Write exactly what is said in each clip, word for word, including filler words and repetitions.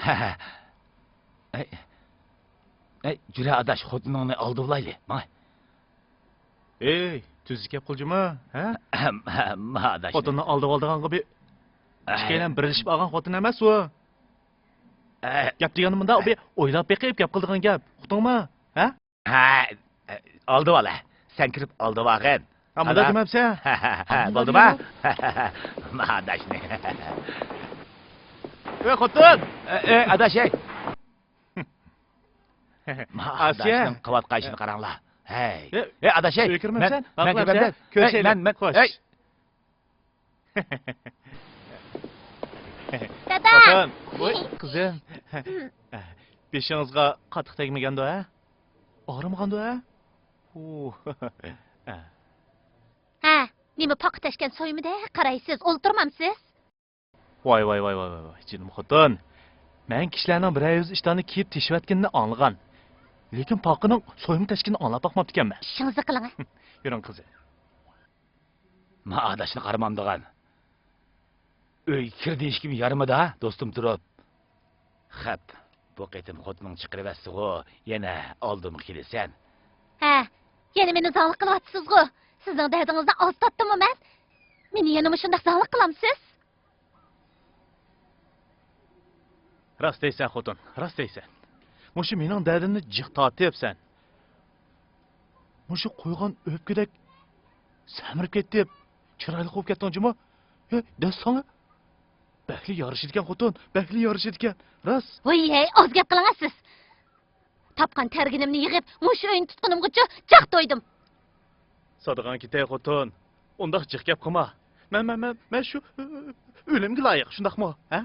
ئەي، ئەي، جۈرە ئاداش، خوتۇنۇڭنى ئالدىۋالايلى، ماڭە. ئەي، تۈزۈك گەپ قىل جۇما، ھە؟ ئەم، ئاداش. خوتۇننى ئالدىۋالىدىغانغا بىر ئەي. ئىككىيلەن بىرلىشىپ ئالغان خوتۇن ئەمەس ئۇ. ئەي. گەپ دېگەننى مۇنداق بىر ئويلاپ بېقىپ گەپ قىلىدىغان گەپ، ئۇقتۇڭمۇ؟ ھە؟ ھە، ئالدىۋال، ھە. سەن كىرىپ ئالدىۋالغىن. ھە، مۇنداق دېمەمسەن؟ ھە، بولدىما؟ ما ئاداشنى. ئۆي خوتۇن! ئەي، ئاداش، ئەي. ما ئاداشنىڭ قىلىۋاتقان ئىشىنى قاراڭلار. ھەي. ئەي، ئاداش، ئەي. ئۆيگە كىرمەمسەن؟ مەن، مەن كىرمەمسەن؟ كۆرۈشەيلى. مەن، مەن، خوش. ئەي. دادا! خوتۇن! ۋوي، قىزىم. بېشىڭىزغا قاتتىق تەگمىگەندۇ، ھە؟ ئاغرىمىغاندۇ، ھە؟ ئۇ. ھە، نېمە پاقا تەشكەن سويمىدەك قارايسىز، ئولتۇرمامسىز؟ ۋاي، ۋاي، ۋاي، ۋاي، ۋاي، جېنىم خوتۇن. مەن كىشىلەرنىڭ بىرەر يۈز ئىشتاننى كىيىپ تېشىۋەتكىنىنى ئاڭلىغان. لېكىن پاقىنىڭ سويما تەشكىنىنى ئاڭلاپ باقماپتىكەنمەن. ئىشىڭىزنى قىلىڭ. يۈرۈڭ، قىزىم. ما ئاداشنى قارىمامدىغان. ئۆيگە كىر دېيىشكىمۇ يارىمىدى ھە، دوستۇم تۇرۇپ. خەپ، بۇ قېتىم خوتۇنۇڭ چىقىرىۋەتسىغۇ، يەنە ئالدىمغا كېلىسەن. ھە، يەنە مېنى زاڭلىق قىلىۋاتىسىزغۇ. سىزنىڭ دەردىڭىزنى ئاز تارتتىممۇ مەن؟ مېنى يەنىمۇ شۇنداق زاڭلىق قىلامسىز؟ راست دەيسەن، خوتۇن، راست دەيسەن. مۇشۇ مېنىڭ دەردىمنى جىق تارتىپ سەن. مۇشۇ قويغان ئۆپكىدەك سەمرىپ كېتىپ، چىرايلىق بولۇپ كەتتىڭ جۇمۇ. ھە، دەسساڭا. بەكلا يارىشىدىكەن، خوتۇن، بەكلا يارىشىدىكەن. راست. ۋوي، ھەي، ئاز گەپ قىلىڭە سىز. تاپقان تەرگىنىمنى يىغىپ، مۇشۇ ئۆينى تۇتقىنىمغىچە جىق تويدۇم. سادىغان كېتەي، خوتۇن. ئۇنداق جىق گەپ قىلما. مەن، مەن، مەن، مەن شۇ، ئۆلۈمگە لايىق، شۇنداقمۇ؟ ھە؟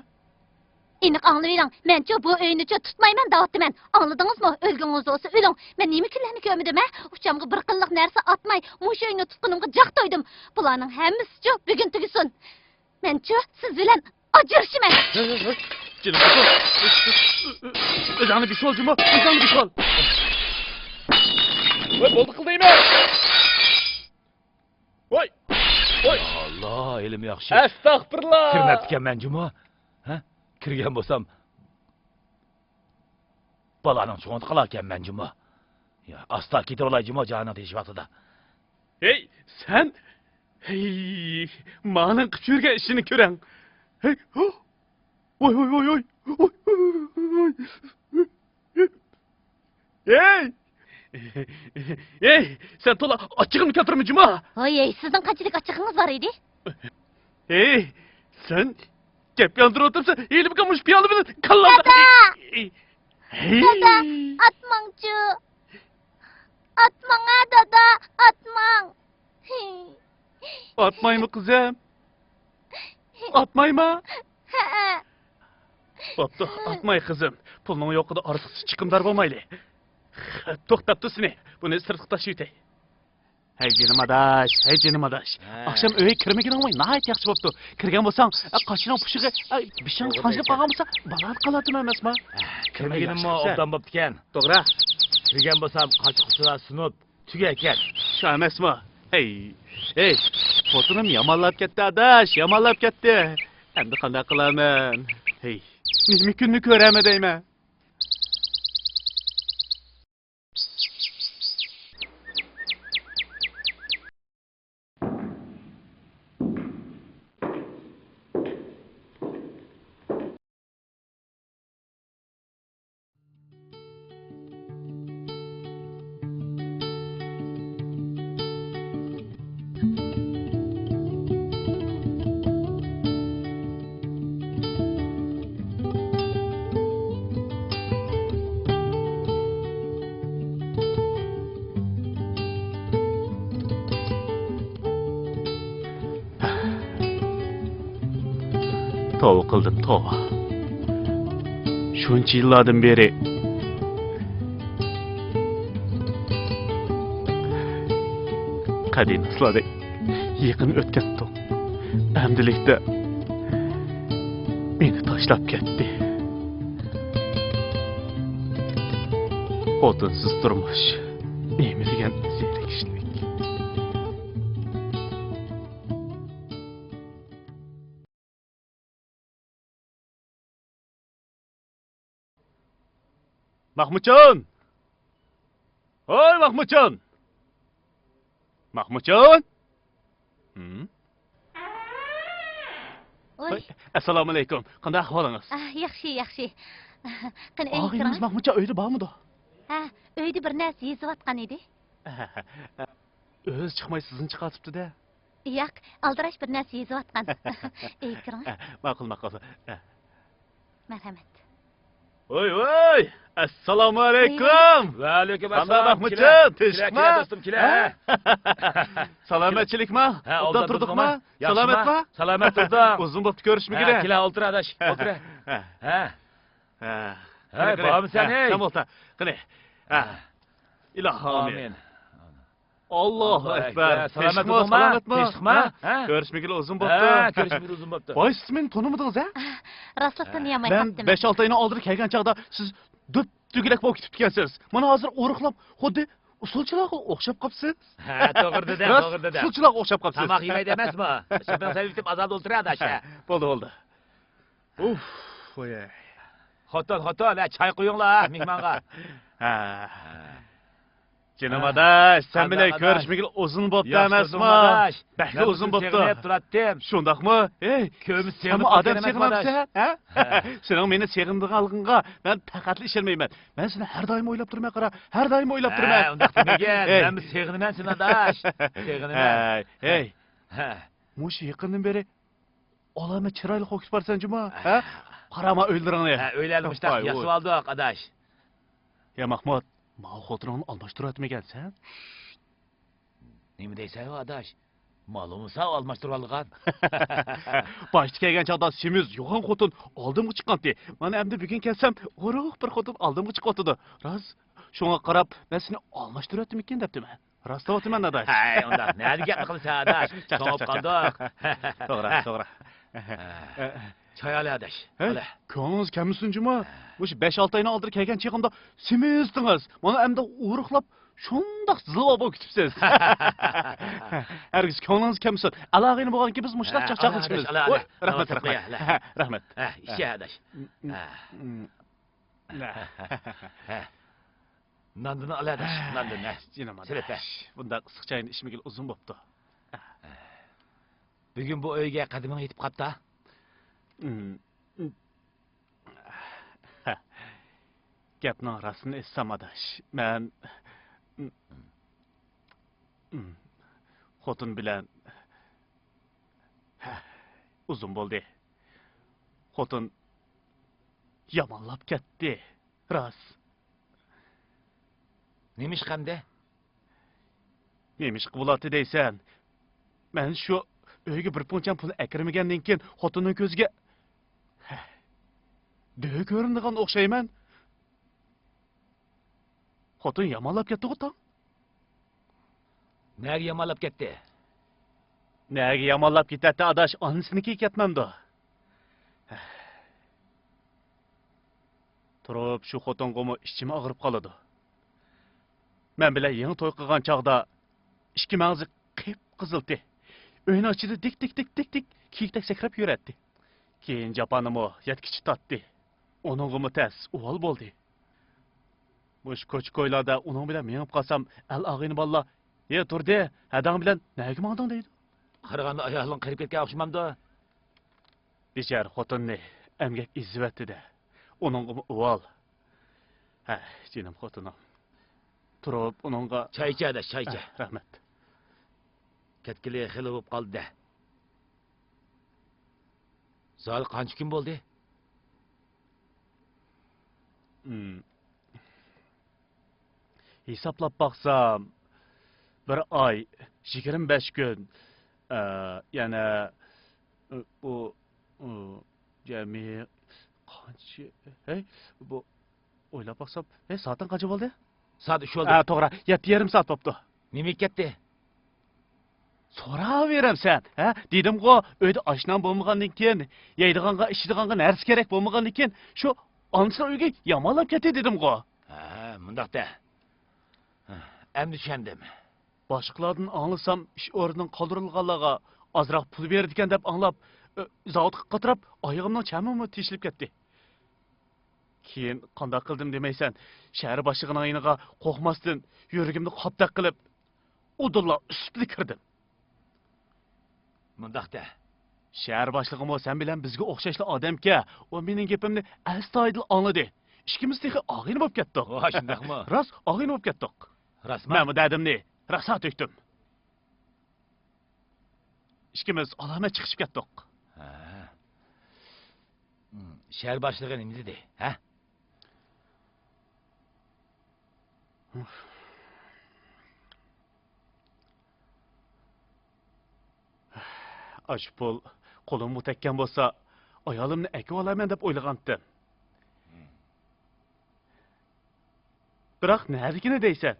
ئېنىق ئاڭلىۋېلىڭ، مەنچۇ بۇ ئۆينىچۇ تۇتمايمەن دەۋاتىمەن. ئاڭلىدىڭىزمۇ؟ ئۆلگۈڭىز بولسا ئۆلۈڭ. مەن نېمە كۈنلەرنى كۆرمىدىم، ھە؟ ئۇچامغا بىر قىللىق نەرسە ئاتماي، مۇشۇ ئۆينى تۇتقىنىمغا جىق تويدۇم. بۇلارنىڭ ھەممىسىچۇ بۈگۈن تۈگىسۇن. مەنچۇ سىز بىلەن ئاجرىشىمەن. جېنىم قىزىم. ئۆزۈڭنى بىشىۋال جۇمۇ، ئۆزۈڭنى بىشىۋال. ۋاي، بولدى قىل دەيمەن. ۋاي! ۋاي! ئاللا، ھېلىمۇ ياخشى. ئەستەغپۇرۇللا! كىرمەپتىكەنمەن جۇمۇ. ھە؟ كىرگەن بولسام، بالانىڭ چوڭىدا قالاركەنمەن جۇمۇ. يا، ئاستا كېتىۋالاي جۇمۇ، جانىڭ تېشى ۋاقتىدا. ھەي، سەن! ھەي، مانىڭ قىلىپ يۈرگەن ئىشىنى كۆرەڭ. ھەي، ھو! ۋاي، ۋاي، ۋاي، ۋاي. ۋاي، ۋاي، ۋاي، ۋاي. ھەي! ھەي، سەن تولا ئاچچىقىمنى كەلتۈرمە جۇما! ۋاي، ھەي، سىزنىڭ قانچىلىك ئاچچىقىڭىز بار ئىدى؟ ھەي، سەن گەپ ياندۇرۇپ ئولتۇرسا، ھېلىمۇ مۇشۇ پىيالە بىلەن كاللامدا. دادا! ھەي! دادا، ئاتماڭچۇ! ئاتماڭ ھە، دادا، ئاتماڭ! ئاتمايمۇ، قىزىم؟ ئاتمايما؟ ھەئە. بوپتۇ، ئاتماي، قىزىم. پۇلنىڭ يوقىدا ئارتۇقچە چىقىمدار بولمايلى. توختاپتۇ سېنى. بۇنى سىرتقا تاشلىۋېتەي. ھەي، جېنىم ئاداش، ھەي، جېنىم ئاداش. ھە. ئاخشام ئۆيگە كىرمىگىنىڭ ناھايىتى ياخشى بوپتۇ. كىرگەن بولساڭ، قاچىنىڭ پۇشۇقى بېشىڭغا سانجىلىپ قالغان بولسا، بالانى قالاتتىم ئەمەسما؟ ھە، كىرمىگىنىممۇ ئوبدان بوپتىكەن. توغرا. كىرگەن بولسام، قاچا-قۇچىلار سۇنۇپ، تۈگەپ كەت. شۇ ئەمەسمۇ؟ ھەي، ھەي، خوتۇنۇم يامانلاپ كەتتى، ئاداش، يامانلاپ كەتتى. ئەمدى قانداق قىلارمەن؟ ھەي، نېمە كۈننى كۆرەرمەن دەيمەن. توۋا قىلدىم، توۋا. شۇنچە يىللاردىن بېرى قەدىناسلاردەك يېقىن ئۆتكەتتۇق. ئەمدىلىكتە مېنى تاشلاپ كەتتى. خوتۇنسىز تۇرمۇش نېمە دېگەن زېرىكىشلىك. ماخمۇتجان! ھوي، ماخمۇتجان! ماخمۇتجان! ھىم؟ ۋاي. ۋاي، ئەسسالامۇئەلەيكۇم. قانداق ئەھۋالىڭىز؟ ئاھ، ياخشى، ياخشى. قېنى، ئۆيگە ئاغىنىڭىز كىرىڭ. ماخمۇتجان ئۆيدە بارمىدۇ؟ ھە، ئۆيدە بىر نەرسە يېزىۋاتقان ئىدى. ئۆزى چىقماي سىزنى چىقارتىپتۇ-دە. ياق، ئالدىراش بىر نەرسە يېزىۋاتقان. ئۆيگە كىرىڭ. ماقۇل، ماقۇل. مەرھەمەت. ۋوي، ۋوي! ئەسسالامۇئەلەيكۇم! ۋەئەلەيكۇم ئەسسالام. قانداق، ماخمۇتجان؟ تىنچلىقما؟ كېلە، كېلە، دوستۇم، كېلە. ھە؟ سالامەتچىلىكما؟ ھە، ئوبدان تۇردۇقما؟ سالامەتما؟ سالامەت تۇردۇڭ. ئۇزۇن بوپتۇ كۆرۈشمىگىلى. ھە، كېلە، ئولتۇر ئاداش، ئولتۇر. ھە. ھە. ھە. قېنى، قېنى. ھە، بارمۇ سەن، ھە، ھەي؟ سەن ئولتۇر. قېنى. ھە. ھە. ئىلاھىم ئامىن. ئامىن. ئاللاھۇ ئەكبەر. ئەكبەر. سالامەت تىنچلىقما، بولدۇڭما؟ سالامەتما؟ تىنچلىقما؟ ھە؟ ھە؟ كۆرۈشمىگىلى ئۇزۇن بوپتۇ. ھە، كۆرۈشمىگىلى ئۇزۇن بوپتۇ. بايسىز مېنى تونۇمىدىڭىز، ھە؟ راستلا تونۇيالماي قاپتىمەن. مەن بەش-ئالتە ئاينىڭ ئالدىدا كەلگەن چاغدا سىز دۈپ-دۈگىلەك بولۇپ كېتىپتىكەنسىز. مانا ھازىر ئورۇقلاپ، خۇددى ئۇسسۇلچىلارغا ئوخشاپ قاپسىز. ھە، توغرا دېدى، راست، توغرا دېدى. ئۇسسۇلچىلارغا ئوخشاپ قاپسىز. تاماق يېمەيدۇ ئەمەسمۇ؟ شوپۇرنى سېلىۋېتىپ ئازادە ئولتۇر ئاداش. ھە، بولدى، بولدى. ئۇف، ۋاي. خوتۇن، خوتۇن، ھە، چاي قۇيۇڭلار، ھە، مېھمانغا. ھە. جېنىم ئاداش، سەن بىلەن كۆرۈشمىگىلى ئۇزۇن بوپتۇ ئەمەسمۇ؟ بەكلا ئۇزۇن بوپتۇ. سېغىنىپ تۇراتتىم. شۇنداقمۇ؟ ھېي، سەنمۇ ئادەم سېغىنامسەن، ھە؟ سېنىڭ مېنى سېغىنىدىغانلىقىڭغا مەن پەقەتلا ئىشەنمەيمەن. مەن سېنى ھەر دائىم ئويلاپ تۇرىمەن، قارا، ھەر دائىم ئويلاپ تۇرىمەن. ھە، ئۇنداق دېمىگىن. مەنمۇ سېغىنىمەن سېنى، ئاداش. سېغىنىمەن. ھەي، ھەي. مۇشۇ يېقىندىن بېرى ئالامەت چىرايلىق بولۇپ كېتىپ بارسەن جۇمۇ، ھە؟ قارا ماڭا ئۆيلىرىڭنى. ھە، ئۆيلەرنى مۇشتاق ياسىۋالدۇق، ئاداش. يا ماخمۇت، ماۋۇ خوتۇنۇڭنى ئالماشتۇرۇۋەتمىگەنسەن؟ نېمە دەيسەن، ئاداش؟ مالۇمسا ئالماشتۇرۇۋالغان. باشتا كەلگەن چاغدا سېمىز، يوغان خوتۇن ئالدىمغا چىققانتى. مانا ئەمدى بۈگۈن كەلسەم، ئورۇق بىر خوتۇن ئالدىمغا چىقىۋاتىدۇ. راست، شۇڭا قاراپ، مەن سېنى ئالماشتۇرۇۋەتتىمىكىن دەپتىمەن. راستلاۋاتىمەن، ئاداش. ھەي، ئۇنداق نەدە گەپنى قىلىسەن، ئاداش؟ چاق، چاق، چاق، چاق. توغرا، توغرا. چايالى، ئاداش. ھەي، كۆڭلىڭىز كەلمىسۇن جۇمۇ. مۇشۇ بەش-ئالتە ئاينىڭ ئالدىدا كەلگەن چېغىمدا سېمىزتىڭىز. مانا ئەمدى ئورۇقلاپ، شۇنداق زىلۋا بولۇپ كېتىپسىز. ھەرگىز كۆڭلىڭىز كەلمىسۇن. ئالاغىنى بولغاندىكىن بىز مۇشۇنداق چاقچاقلىشىمىز. ۋاي، رەھمەت، رەھمەت. رەھمەت. ئىچە، ئاداش. ناندىن ئال، ئاداش، ناندىن، ھە. جېنىم ئاداش. سېلىپ بەر. بۇنداق ئىسسىق چاينى ئىچمىگىلى ئۇزۇن بوپتۇ. بۈگۈن بۇ ئۆيگە قەدىمىڭ يېتىپ قاپتا. گەپنىڭ راستىنى ئېيتسام، ئاداش، مەن خوتۇن بىلەن، ھە، ئۇزۇن بولدى. خوتۇن يامانلاپ كەتتى، راست. نېمىشقا ئەمدى؟ نېمىشقا بولاتتى دەيسەن؟ مەن شۇ ئۆيگە بىر پۇڭچەم پۇل ئەكىرمىگەندىن كېيىن خوتۇننىڭ كۆزىگە دۆ كۆرۈنىدىغان ئوخشايمەن. خوتۇن يامانلاپ كەتتىغۇ تاڭ. نەگە يامانلاپ كەتتى؟ نەگە يامانلاپ كېتەتتى ئاداش، ئانىسىنىڭكىگە كەتمەمدۇ؟ تۇرۇپ شۇ خوتۇنغىمۇ ئىچىم ئاغرىپ قالىدۇ. مەن بىلەن يېڭى توي قىلغان چاغدا ئىككى مەڭزى قىپقىزىلتى. ئۆينىڭ ئىچىدە دىك، دىك، دىك، دىك، دىك كىيىكتەك سەكرەپ يۈرەتتى. كېيىن جاپانىمۇ يەتكۈچە تارتتى. ئۇنىڭغىمۇ تەس ئۇۋال بولدى. مۇشۇ كوچا-كويلاردا ئۇنىڭ بىلەن مېڭىپ قالسام، ئەل ئاغىنە بالىلار، «ھە، تۇردى، ھەدەڭ بىلەن نەگە ماڭدىڭ؟» دەيدۇ. قارىغاندا ئايالىڭ قېرىپ كەتكەن ئوخشىمامدۇ؟ بىچارە خوتۇننى ئەمگەك ئېزىۋەتتى-دە. ئۇنىڭغىمۇ ئۇۋال. ھە، جېنىم خوتۇنۇم. تۇرۇپ ئۇنىڭغا چاي ئىچە، ئاداش، چاي ئىچە. ھە، رەھمەت. كەتكىلى خېلى بولۇپ قالدى-دە. زادى قانچە كۈن بولدى؟ ھىسابلاپ باقسام، بىر ئاي، يىگىرمە بەش كۈن، ئە، يەنە، ئۇ، ئۇ، جەمئىي قانچە، ھەي، بۇ، ئويلاپ باقسام، ھەي، سائىتىڭ قانچە بولدى؟ سائەت ئۈچ بولدى. ھە، توغرا، يەتتە يېرىم سائەت بوپتۇ. نېمىگە كەتتى؟ سوراۋېرەمسەن، ھە؟ دېدىمغۇ، ئۆيدە ئاش-نان بولمىغاندىن كېيىن، يەيدىغانغا، ئىچىدىغانغا نەرسە كېرەك بولمىغاندىن كېيىن، شۇ ئانىسىنىڭ ئۆيىگە يامانلاپ كەتتى دېدىمغۇ. ھە، مۇنداق دە. ئەمدى چۈشەندىم. باشقىلاردىن ئاڭلىسام، ئىش ئورنىدىن قالدۇرۇلغانلارغا ئازراق پۇل بېرىدىكەن دەپ ئاڭلاپ، ئۆ، زاۋۇتقا قاتراپ، ئايىغىمنىڭ چەمىمۇ تېشىلىپ كەتتى. كېيىن قانداق قىلدىم دېمەيسەن، شەھەر باشلىقىنىڭ يېنىغا قورقماستىن، يۈرىكىمنى قاپتەك قىلىپ، ئۇدۇللا ئۈستىدە كىردىم. مۇنداق دە. شەھەر باشلىقىمۇ سەن بىلەن بىزگە ئوخشاشلا ئادەمكەن، ئۇ مېنىڭ گېپىمنى ئەستايىدىل ئاڭلىدى. ئىككىمىز تېخى ئاغىنە بولۇپ كەتتۇق. ۋاي، شۇنداقمۇ؟ راست، ئاغىنە بولۇپ كەتتۇق. راستمۇ؟ مەنمۇ دەردىمنى راسا تۆكتۈم. ئىككىمىز ئالامەت چىقىشىپ كەتتۇق. ھە. شەھەر باشلىقى نېمە دېدى، ھە؟ ئاشۇ پۇل قولۇمغا تەگكەن بولسا، ئايالىمنى ئەكىۋالايمەن دەپ ئويلىغانتىم. بىراق نەدىكىنى دەيسەن؟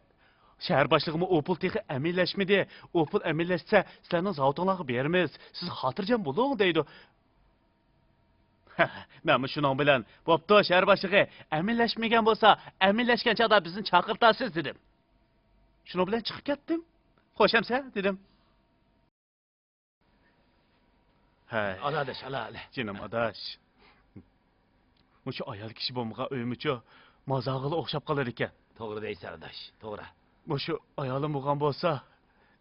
شەھەر باشلىقىمۇ ئۇ پۇل تېخى ئەمەلىيلەشمىدى. ئۇ پۇل ئەمەلىيلەشسە، سىلەرنىڭ زاۋۇتۇڭلارغا بېرىمىز، سىز خاتىرجەم بولۇڭ دەيدۇ. مەنمۇ شۇنىڭ بىلەن، بوپتۇ، شەھەر باشلىقى، ئەمەلىيلەشمىگەن بولسا، ئەمەلىيلەشكەن چاغدا بىزنى چاقىرتارسىز دېدىم. شۇنىڭ بىلەن چىقىپ كەتتىم. خوش ئەمسە دېدىم. ھەي. ئالا ئاداش، ئالا، ئالا. جېنىم ئاداش. مۇشۇ ئايال كىشى بولمىغان ئۆيمۇچۇ مازارغىلا ئوخشاپ قالىدىكەن. توغرا دەيسەن ئاداش، توغرا. مۇشۇ ئايالىم بولغان بولسا،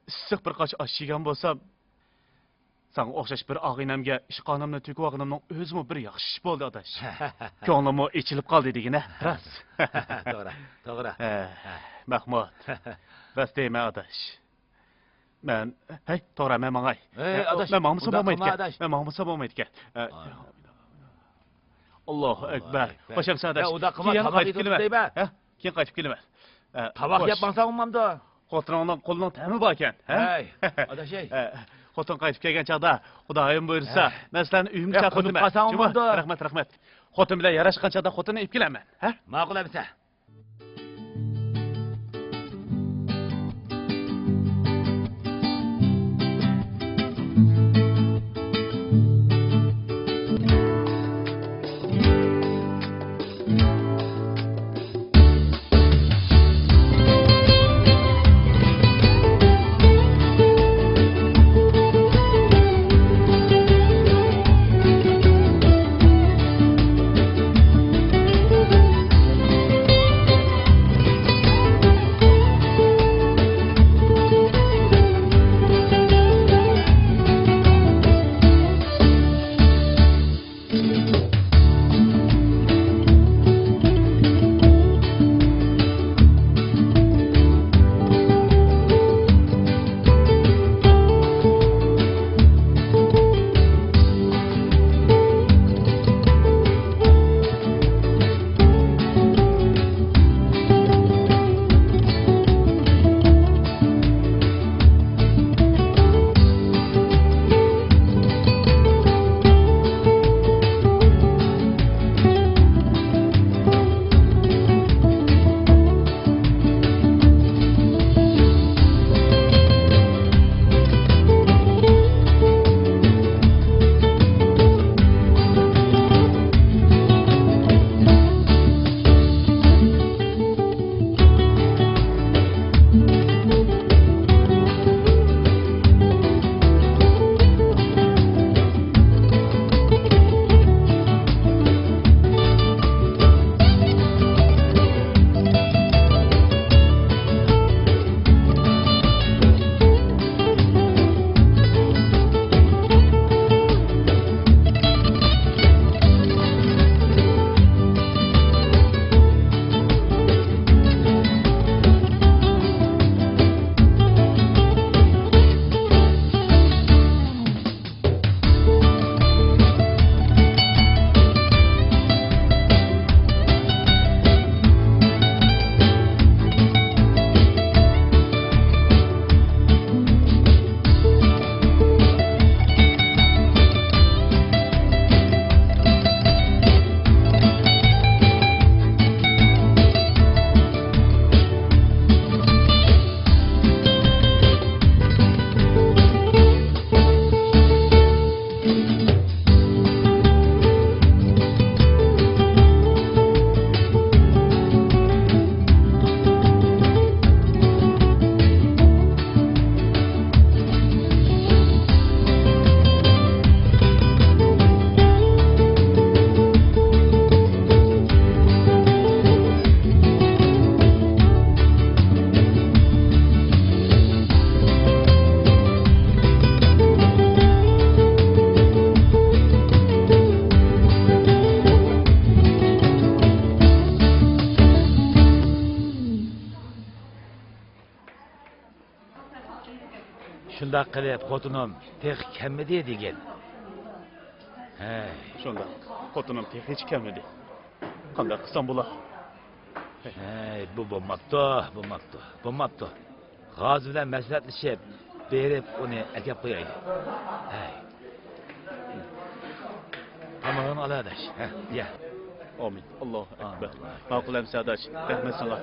ئىسسىق بىر قاچا ئاش يېگەن بولسام، ساڭا ئوخشاش بىر ئاغىنەمگە ئىشقانىمنى تۆكۈۋالغىنىمنىڭ ئۆزىمۇ بىر ياخشى ئىش بولدى ئاداش. كۆڭلۈممۇ ئېچىلىپ قالدى دېگىنە، راست. توغرا، توغرا. ھە، مەھمۇد، راست دەيمەن ئاداش. مەن، ھەي، توغرا، مەن ماڭاي. ھەي، ئاداش، مەن ماڭمىسام بولمايدىكەن. مەن ماڭمىسام بولمايدىكەن. ئاللاھۇ ئەكبەر. خوش ئەمسە ئاداش. كېيىن قايتىپ كېلىمەن. ھە؟ كېيىن قايتىپ كېلىمەن. تاماق يەپ ماڭساڭ بولمامدۇ؟ خوتۇنۇڭنىڭ قولىنىڭ تەمى باركەن، ھە؟ ھەي، ئاداش، ھەي. خوتۇن قايتىپ كەلگەن چاغدا، خۇدايىم بۇيرۇسا، مەن سىلەرنى ئۆيۈمگە چاقىرتىمەن. رەھمەت، رەھمەت. خوتۇن بىلەن ياراشقان چاغدا خوتۇننى ئېلىپ كېلەمەن، ھە؟ ماقۇل ئەمسە. شۇنداق قىلىپ خوتۇنۇم تېخى كەلمىدى دېگىن. ھەي. شۇنداق. خوتۇنۇم تېخىچە كەلمىدى. قانداق قىلسام بولا؟ ھەي، بۇ بولماپتۇ، بولماپتۇ، بولماپتۇ. غازى بىلەن مەسلىھەتلىشىپ، بېرىپ ئۇنى ئەكەپ قويايلى. ھەي. تامىقىڭنى ئال ئاداش. ھە، يە. ئامىن. ئاللاھۇ ئەكبەر. ئاللاھۇ ئەكبەر. ماقۇل ئەمىسە ئاداش. رەھمەت ساڭا.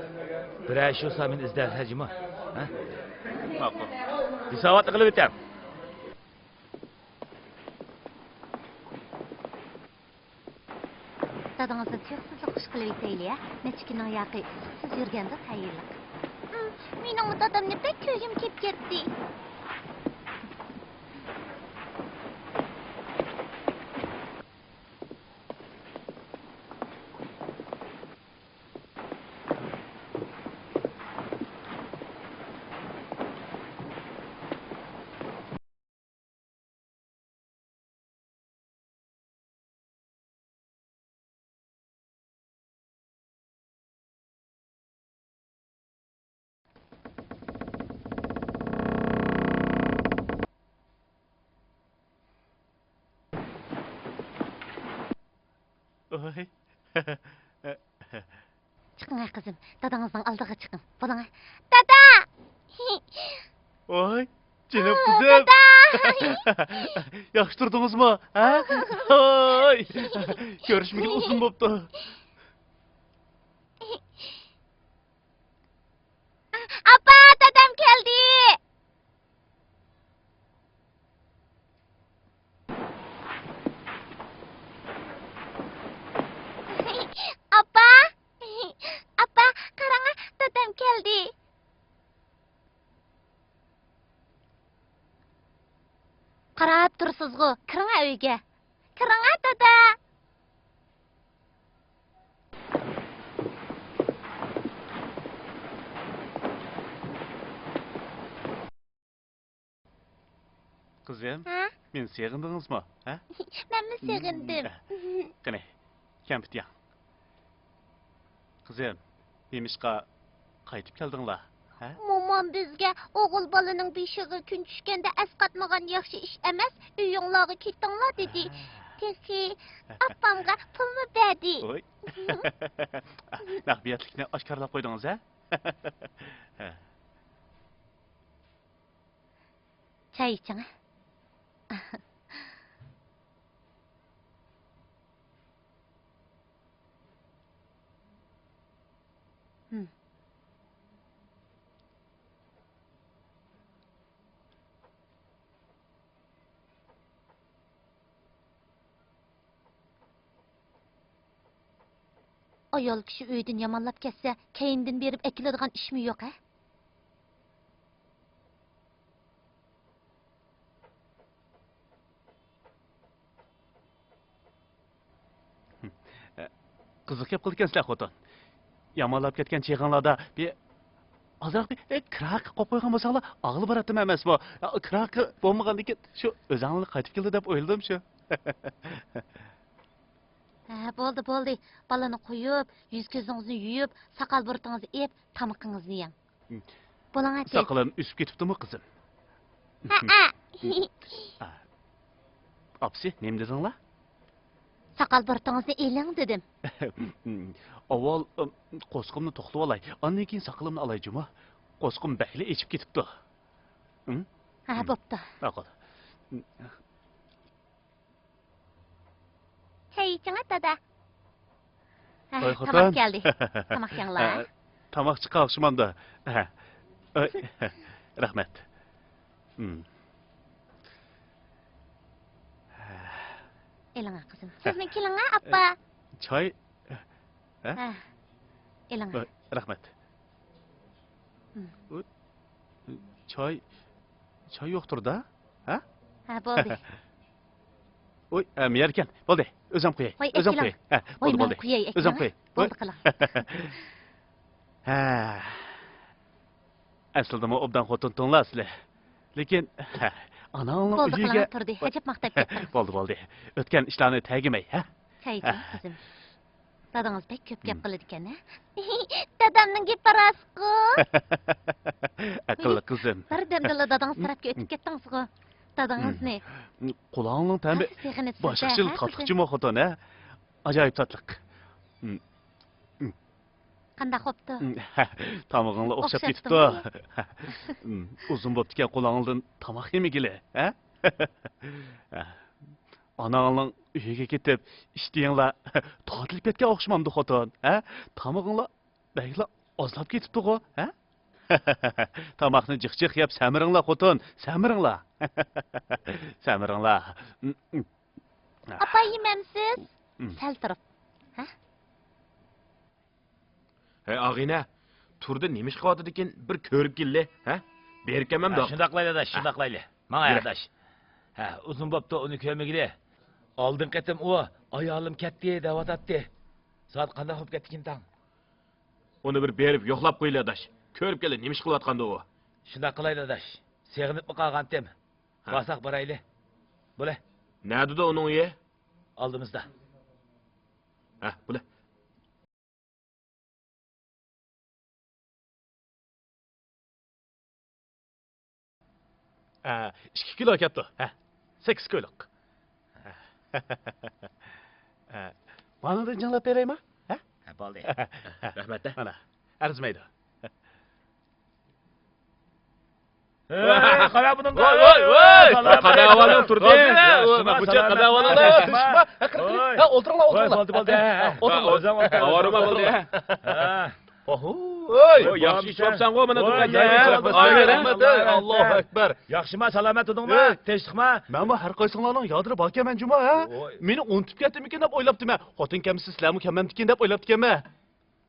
بىرەر ئىش بولسا مېنى ئىزدەۋەر جۇمۇ. ھە؟ ماقۇل. ھېساباتنى قىلىۋېتەم. دادىڭىزنى تۇيۇقسىزلا خۇش قىلىۋېتەيلى، ھە؟ نەچچە كۈننىڭ ياقى ئىسسىقسىز يۈرگەندۇ تەييارلىق. مېنىڭمۇ دادامنى بەك كۆرگۈم كېلىپ كەتتى. ۋاي. چىقىڭ ھە قىزىم، دادىڭىزنىڭ ئالدىغا چىقىڭ. بولۇڭ ھە. دادا! ۋاي، جېنىم قىزىم. دادا! ياخشى تۇردىڭىزمۇ؟ ھە؟ ۋاي، كۆرۈشمىگىلى ئۇزۇن بوپتۇ. ئاپا، دادام كەلدى! ئاپا! ئاپا، قاراڭا، دادام كەلدى! قاراپ تۇرىسىزغۇ، كىرىڭە ئۆيگە. كىرىڭە، دادا! قىزىم، ھە؟ مېنى سېغىندىڭىزمۇ، ھە؟ مەنمۇ سېغىندىم. قېنى، كەمپۈت يەڭ. قىزىم، نېمىشقا قايتىپ كەلدىڭلار، ھە؟ مومام بىزگە ئوغۇل بالىنىڭ بېشىغا كۈن چۈشكەندە ئەسقاتمىغان ياخشى ئىش ئەمەس، ئۆيۈڭلارغا كېتىڭلار دېدى. ھە. تېخى ئاپامغا پۇلمۇ بەردى. ۋوي. نەق بېيەتلىكنى ئاشكارىلاپ قويدىڭىز، ھە؟ ھە. چاي ئىچىڭ. ئايال كىشى ئۆيدىن يامانلاپ كەتسە، كەينىدىن بېرىپ ئەكېلىدىغان ئىشمۇ يوق، ھە؟ قىزىق گەپ قىلىدىكەنسىلەر، خوتۇن. يامانلاپ كەتكەن چېغىڭلاردا بىر ئازراق بىر، ئە، كىراك قويۇپ قويغان بولساڭلار، ئاغىلى باراتتىم ئەمەسمۇ؟ يا، كىراك بولمىغاندىكىن شۇ ئۆزەڭلار قايتىپ كېلىدۇ دەپ ئويلىدىم شۇ. ھە، بولدى، بولدى. بالىنى قويۇپ، يۈز-كۆزىڭىزنى يۇيۇپ، ساقال-بۇرۇتىڭىزنى ئېپ، تامىقىڭىزنى يەڭ. بولۇڭ، ئەتىيە. ساقىلىم ئۆسۈپ كېتىپتىمۇ، قىزىم؟ ھەئە. ئاپىسى، نېمە دېدىڭلار؟ ساقال-بۇرۇتىڭىزنى ئېلىڭ دېدىم. ئاۋۋال، ئىم، قورسىقىمنى توقلىۋالاي، ئاندىن كېيىن ساقىلىمنى ئالاي جۇمۇ. قورسىقىم بەكلا ئېچىپ كېتىپتۇ. ھە، بوپتۇ. ماقۇل. چاي ئىچىڭە، دادا. ھە، ۋاي، تاماق خوتۇن. كەلدى. تاماق يەڭلار. ھە، تاماق چىققا ئوخشىمامدۇ؟ ھە. ئاي، رەھمەت. ئېلىڭە، قىزىم. سىزمۇ كېلىڭە، ئاپا. چاي. ھە؟ ھە. ئېلىڭە. ئاي، رەھمەت. چاي، چاي يوقتۇر-دا؟ ھە؟ ھە، بولدى. ۋوي، ھە، مەيەركەن. بولدى، ئۆزۈم قۇياي. ۋاي، ئۆزۈم ئەكىلىڭ. قۇياي. ھە، ۋاي، بولدى، مەن بولدى. قۇياي، ئۆزۈم ئەكىلىڭ. قۇياي. ۋوي. بولدى، قىلىڭ. ھە. ئەسلىدىمۇ ئوبدان خوتۇنتۇڭلار سىلەر. لېكىن، ھە، ئاناڭنىڭ بولدى، ئۆيىگە قىلىڭ، تۇردى. ھەجەپ ماختاپ كەتتىڭىز. بولدى، بولدى. ئۆتكەن ئىشلارنى تەگىمەي، ھە؟ چاي ئىچىڭ، ھە. قىزىم. دادىڭىز بەك كۆپ گەپ قىلىدىكەن، ھە؟ دادامنىڭ گېپى راستقۇ. ئەقىللىق قىزىم. بىردەمدىلا دادىڭىز تەرەپكە ئۆتۈپ كەتتىڭىزغۇ. دادىڭىزنى. قۇلاقنىڭ تەمى باشقىچىلا تاتلىق جۇمۇ خوتۇن، ھە؟ ئاجايىپ تاتلىق. قانداق خوپتۇ؟ تامىقىڭلار ئوخشاپ كېتىپتۇ. ئۇزۇن بوپتىكەن قۇلاقنىڭدىن تاماق يېمىگىلى، ھە؟ ئاناڭنىڭ ئۆيىگە كېتىپ، ئىشتىيىڭلار تارتىلىپ كەتكەن ئوخشىمامدۇ خوتۇن، ھە؟ تامىقىڭلار بەكلا ئازلاپ كېتىپتىغۇ، ھە؟ تاماقنى جىق جىق يەپ سەمرىڭلار خوتۇن، سەمرىڭلار. سەمرىڭلار. ئاپا، يېمەمسىز؟ سەل تۇرۇپ. ھە؟ ھەي، ئاغىنە، تۇردى نېمە ئىش قىلىۋاتىدىكىن، بىر كۆرۈپ كېلىلى، ھە؟ بېرىپ كەلمەمدۇق؟ ھە، شۇنداق قىلايلى ئاداش، شۇنداق قىلايلى. ماڭە ئاداش. ھە، ئۇزۇن بوپتۇ ئۇنى كۆرمىگىلى. ئالدىنقى قېتىم ئۇ ئايالىم كەتتى دەۋاتاتتى. زادى قانداق بولۇپ كەتتىكىن تاڭ؟ ئۇنى بىر بېرىپ يوقلاپ قويىلى ئاداش. كۆرۈپ كېلىلى نېمە ئىش قىلىۋاتقاندۇ ئۇ. شۇنداق قىلايلى ئاداش. سېغىنىپمۇ قالغانتىم. ھە. بارساق بارايلى. بولە. نەدىدۇ ئۇنىڭ ئۆيى؟ ئالدىمىزدا. ھە، بولە. ئىككى كىلو كەپتۇ. ھە، سەككىز كىلولۇق. مانا جىڭلاپ بېرەيما؟ ھە؟ ھە، بولدى. رەھمەت. مانا، ئەرزىمەيدۇ. ھەي، قارا بۇنىڭغا. ۋاي، ۋاي، ۋاي. قانداق ئەھۋالىڭ تۇردى؟ بۇنچە قانداق ئەھۋالىڭلار؟ ھە، ئولتۇرۇڭلار، ئولتۇرۇڭلار. بولدى، بولدى. ئولتۇرۇڭلار. ئاۋارىما بولدى. ھە. ئوھۇ. ۋاي، ياخشى ئىچىۋاپسەنغۇ مانا. رەھمەت، رەھمەت. ئاللاھۇ ئەكبەر. ياخشىما، سالامەت تۇردۇڭما؟ تىنچلىقما؟ مەنمۇ ھەر قايسىڭلارنىڭ يادىدا باركەنمەن جۇما، ھە؟ مېنى ئۇنتۇپ كەتتىمىكىن دەپ ئويلاپتىمەن. خوتۇن كەلمىسە سىلەرمۇ كەلمەمدىكىن دەپ ئويلاپتىكەنمەن.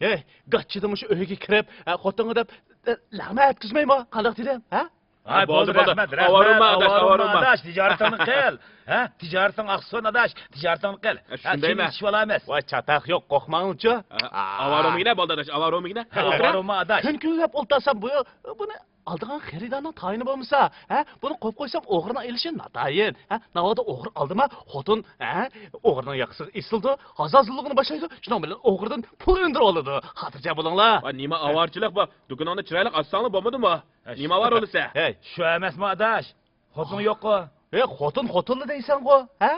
ھەي، گاچچىدە مۇشۇ ئۆيگە كىرىپ، ھە، خوتۇنغا دەپ، ئە، لەغمەت يەتكۈزمەيمۇ؟ قانداق دېدىم، ھە؟ ھە، بولدى، بولدى. رەھمەت، رەھمەت. ئاۋارۇما ئاداش، ئاۋارۇما ئاداش، تىجارىتىڭنى قىل. ھە، تىجارىتىڭ ئاقسۇن ئاداش، تىجارىتىڭنى قىل. ھە، شۇندايمۇ؟ ۋاي، چاتاق يوق، قورقماڭلارچۇ. ئاۋارۇمىگىنە بولدى ئاداش، ئاۋارۇمىگىنە. ھە، ئاۋارۇما ئاداش. كۈن كۈنلەپ ئولتۇرسام بۇ، بۇنى ئالىدىغان خېرىدارنىڭ تايىنى بولمىسا، ھە، بۇنى قويۇپ قويسام ئوغرىنىڭ ئېلىشى ناتايىن. ھە، ناۋادا ئوغرى ئالدىما، خوتۇن، ھە، ئوغرىنىڭ ياقىسىغا ئېسىلىدۇ، ھازازۇللۇقىنى باشلايدۇ، شۇنىڭ بىلەن ئوغرىدىن پۇل ئۈندۈرۈۋالىدۇ. خاتىرجەم بولۇڭلار. ۋاي، نېمە ئاۋارىچىلىق بۇ؟ دۇكىنىڭنى چىرايلىق ئاچساڭلا بولمىدىمۇ؟ نېمە ئاۋارە بولىسەن؟ ھەي، شۇ ئەمەسمۇ ئاداش؟ خوتۇنۇڭ يوققۇ؟ ھەي، خوتۇن خوتۇنلا دەيسەنغۇ، ھە؟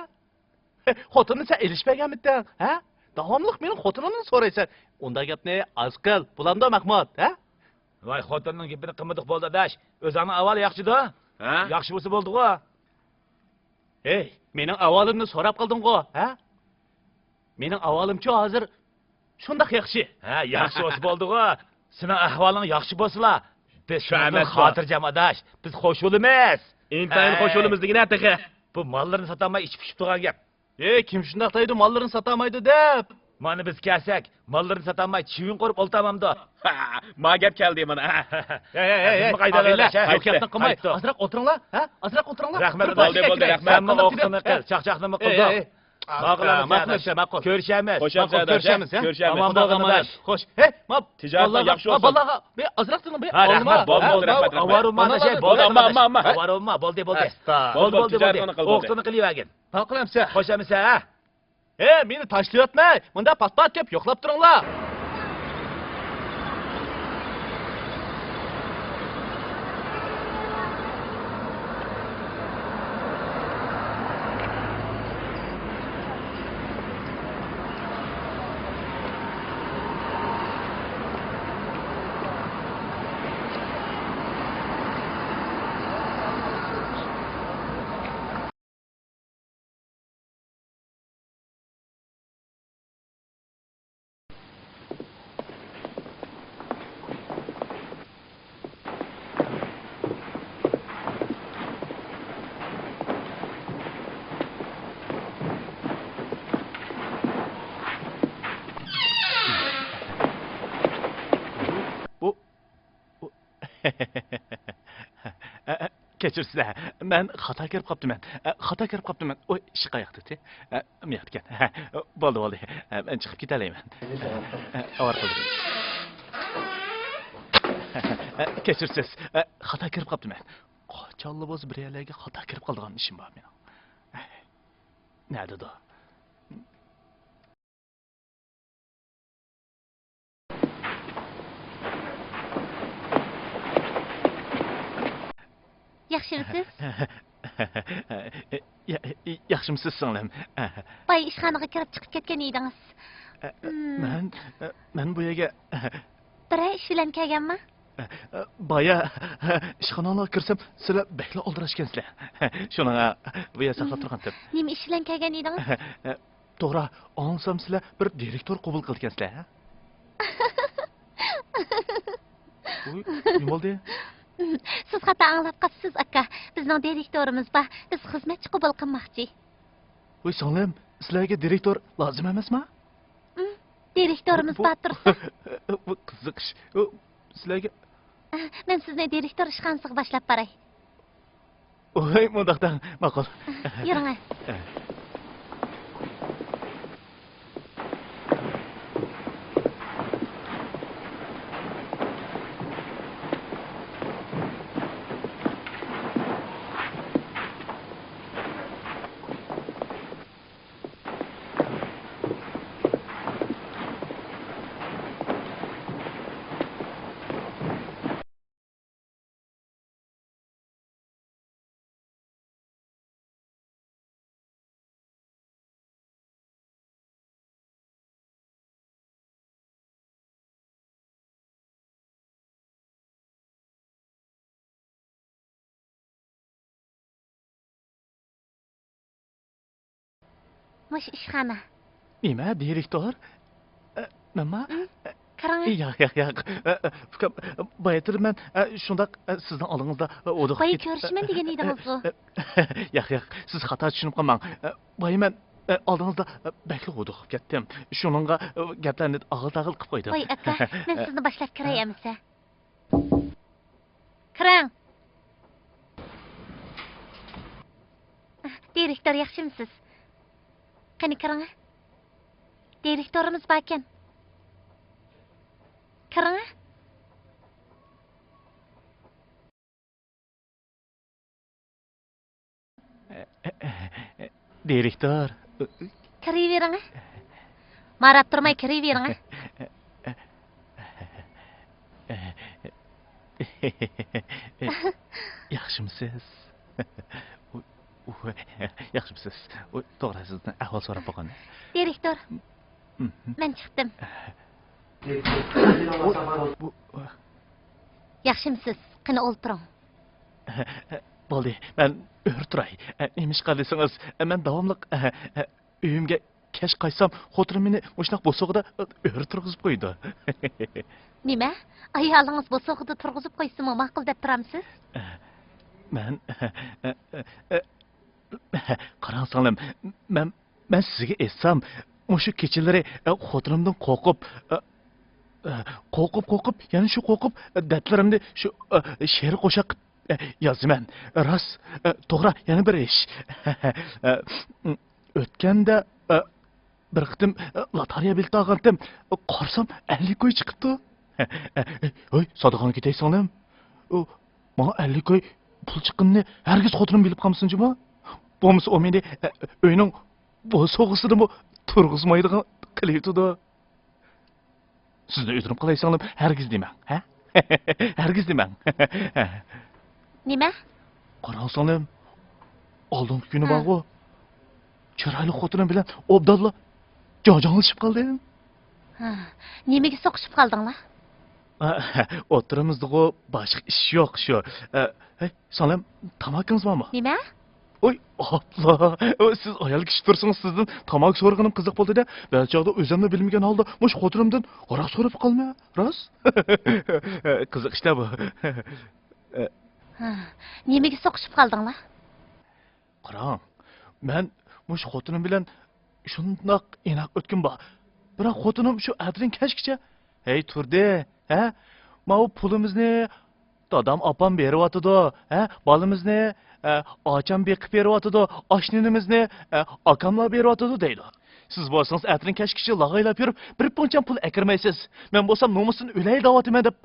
خوتۇننى سەن ئېلىشىپ بەرگەنمىدىڭ، ھە؟ داۋاملىق مېنىڭ خوتۇنۇمنى سورايسەن. ئۇنداق گەپنى ئاز قىل، بولامدۇ، مەھمۇد، ھە؟ ۋاي، خوتۇننىڭ گېپىنى قىلمىدۇق بولدى، ئاداش. ئۆزۈڭنىڭ ئەھۋالى ياخشىدۇ؟ ھە؟ ياخشى بولسا بولدىغۇ. ھەي، مېنىڭ ئەھۋالىمنى سوراپ قالدىڭغۇ، ھە؟ مېنىڭ ئەھۋالىمچۇ ھازىر شۇنداق ياخشى. ھە، ياخشى بولسا بولدىغۇ. سېنىڭ ئەھۋالىڭ ياخشى بولسىلا، بىز سېنىڭدىن خاتىرجەم، ئاداش. بىز خوش بولىمىز. ئىنتايىن خوش بولىمىز دېگىنە تېخى. بۇ ماللىرىنى ساتالماي ئىچىپ پىشىپ تۇرغان گەپ. ھەي، كىم شۇنداق دەيدۇ، ماللىرىنى ساتالمايدۇ دەپ؟ مانا بىز كەلسەك، ماللىرىنى ساتالماي چىۋىن قورۇپ ئولتۇرامامدۇ؟ ھە، ما گەپ كەلدى مانا. ھەي، ھەي، ھەي، ھەي، ئاغىنە، قايتىڭلار، ھەي، يوق گەپنى قىلماي، ئازراق ئولتۇرۇڭلار، ھە؟ ئازراق ئولتۇرۇڭلار. رەھمەت، بىر بولدى، بولدى، رەھمەت. ھەممە ئوقۇتنى قىل، چاقچاقنىمۇ قىلدۇق. ھەي، ھەي. ماقۇل، ماقۇل، ماقۇل. كۆرۈشەرمىز. كۆرۈشەرمىز، ھە؟ ماقۇل، كۆرۈشەرمىز. كۆرۈشەرمىز. ئامانلىق، ئامانلىق. خوش. ھەي، ما، تىجارىتىڭ ياخشى بولسۇن. بالىغا، بىر ئازراق تۇرۇڭ، بىر. ھە، رەھمەت، بولدى، رەھمەت، رەھمەت. ئاۋارۇما، ئاۋارۇما، بولدى، بولدى. ھە، بولدى، بولدى. تىجارىتىڭنى قىل، بولدى. ئوقۇتنى قىلىۋەرگىن. ماقۇل ئەمسە. خوش ئەمسە، ھە؟ ھەي، مېنى تاشلىۋەتمەي، مۇنداق پات-پات كەپ يوقلاپ تۇرۇڭلار. بۇ ئە، ئە، كەچۈرسىلە، مەن خاتا كىرىپ قاپتىمەن. ئە، خاتا كىرىپ قاپتىمەن. ئوي، ئىشىك قاياقتا؟ ئە، مۇياقتىكەن. بولدى، بولدى. ئە، مەن چىقىپ كېتەلەيمەن. ئە، ئاۋارە قىلدىم. ئە، كەچۈرسىز. ئە، خاتا كىرىپ قاپتىمەن. قاچانلا بولسا بىر يەرلەرگە خاتا كىرىپ قالىدىغان ئىشىم بار مېنىڭ. ئە، نەدىدۇ؟ ياخشىمسىز؟ يا-، ياخشىمسىز، سىڭلىم؟ بايا ئىشخانىغا كىرىپ چىقىپ كەتكەن ئىدىڭىز. مم. مەن، مەن بۇ يەرگە بىرەر ئىش بىلەن كەلگەنما؟ بايا ئىشخاناڭلارغا كىرسەم، سىلەر بەكلا ئالدىراش ئىكەنسىلەر. شۇنىڭغا بۇ يەردە ساقلاپ تۇرغانتىم. نېمە ئىش بىلەن كەلگەن ئىدىڭىز؟ توغرا، ئاڭلىسام سىلەر بىر دىرېكتور قوبۇل قىلىدىكەنسىلەر، ھە؟ ۋوي، نېمە بولدى؟ سىز خاتا ئاڭلاپ قاپسىز، ئاكا. بىزنىڭ دىرېكتورىمىز بار. بىز خىزمەتچى قوبۇل قىلماقچى. ۋوي، سىڭلىم، سىلەرگە دىرېكتور لازىم ئەمەسما؟ ئىم، دىرېكتورىمىز بار تۇرسا. بۇ قىزىق ئىش. ئۇ، سىلەرگە مەن سىزنى دىرېكتور ئىشخانىسىغا باشلاپ باراي. ۋوي، مۇنداق دەڭ، ماقۇل. يۈرۈڭە. مۇشۇ ئىشخانا. نېمە، دىرېكتور؟ ئە، مەنما؟ ئىم، ئە، قاراڭ. ياق، ياق، ياق. ئە، ئە، ئۇكام، باياتىن مەن، ئە، شۇنداق، ئە، سىزنىڭ ئالدىڭىزدا، ئە، ھودۇق بايا كېتىپ كۆرۈشىمەن دېگەن ئىدىڭىزغۇ. ئە، ئە، ياق، ياق، سىز خاتا چۈشىنىپ قالماڭ. ئە، بايا مەن، ئە، ئالدىڭىزدا، ئە، بەكلا ھودۇق قىلىپ كەتتىم. شۇنىڭغا، ئە، گەپلەرنى ئاغىل-تاغىل قىلىپ قويدۇم. ۋاي ئاكا، مەن سىزنى باشلاپ كىرەي ئەمىسە. كىرىڭ. دىرېكتور، ياخشىمسىز؟ قېنى، كىرىڭە. دىرېكتورىمىز باركەن. كىرىڭە. دىرېكتور. كىرىۋېرىڭە. ماراپ تۇرماي كىرىۋېرىڭە. ياخشىمسىز؟ ياخشىمسىز؟ توغرا، سىزدىن ئەھۋال سوراپ باققان. دىرېكتور، مەن چىقتىم. ياخشىمسىز؟ قېنى، ئولتۇرۇڭ. بولدى، مەن ئۆرە تۇراي. نېمىشقا دېسىڭىز، مەن داۋاملىق ئۆيۈمگە كەچ قايتسام، خوتۇنۇم مېنى مۇشۇنداق بوسۇغىدا ئۆرە تۇرغۇزۇپ قويىدۇ. نېمە؟ ئايالىڭىز بوسۇغىدا تۇرغۇزۇپ قويسىمۇ ماقۇل دەپ تۇرامسىز؟ مەن، قاراڭ سىڭلىم، مەن، مەن سىزگە ئېيتسام، مۇشۇ كېچىلىرى خوتۇنۇمدىن قورقۇپ، قورقۇپ، قورقۇپ، يەنە شۇ قورقۇپ، دەردلىرىمنى شۇ شېئىر قوشاق قىلىپ يازىمەن. راست، توغرا، يەنە بىر ئىش. ئۆتكەندە، ئە، بىر قېتىم، ئە، لاتارىيە بېلىتى ئالغانتىم. قارىسام، ئەللىك كوي چىقىپتۇ. ھوي، سادىخانغا كېتەي سىڭلىم. ئۇ، ماڭا ئەللىك كوي پۇل چىققىنىنى ھەرگىز خوتۇنۇم بىلىپ قالمىسۇن جۇمۇ. بولمىسا ئۇ مېنى، ئە، ئۆينىڭ بوسۇغىسىدىمۇ تۇرغۇزمايدىغان قىلىۋېتىدۇ. سىزنى ئۆلتۈرۈپ قالاي سىڭلىم، ھەرگىز دېمەڭ، ھە؟ ھەرگىز دېمەڭ. نېمە؟ قاراڭ سىڭلىم، ئالدىنقى كۈنى ھە. بارغۇ، چىرايلىق خوتۇنۇم بىلەن ئوبدانلا جاجاڭلىشىپ قالدىم. ھە، نېمىگە سوقۇشۇپ قالدىڭلار؟ ئوتتۇرىمىزدىغۇ باشقا ئىش يوق شۇ. ھەي، سىڭلىم، تاماكىڭىز بارمۇ؟ نېمە؟ ۋوي، ئاپلا! ۋوي، سىز ئايال كىشى تۇرسىڭىز، سىزدىن تاماكا سورىغىنىم قىزىق بولدى-دە. بەزى چاغدا ئۆزۈممۇ بىلمىگەن ھالدا مۇشۇ خوتۇنۇمدىن ھاراق سوراپ قالىمەن، راست؟ قىزىق ئىش-دە بۇ. ھە، نېمىگە سوقۇشۇپ قالدىڭلار؟ قاراڭ، مەن مۇشۇ خوتۇنۇم بىلەن شۇنداق ئىناق ئۆتكۈم بار. بىراق خوتۇنۇم شۇ ئەتىدىن كەچكىچە، ھەي تۇردى، ھە؟ ماۋۇ پۇلىمىزنى دادام، ئاپام بېرىۋاتىدۇ، ھە؟ بالىمىزنى، ئە، ئاچام بېقىپ بېرىۋاتىدۇ، ئاشنىنىمىزنى، ئە، ئاكاملار بېرىۋاتىدۇ دەيدۇ. سىز بولسىڭىز ئەتىدىن كەچكىچە لاغايلاپ يۈرۈپ، بىر پۇڭچەم پۇل ئەكىرمەيسىز. مەن بولسام نومۇستىن ئۆلەي دەۋاتىمەن دەپ،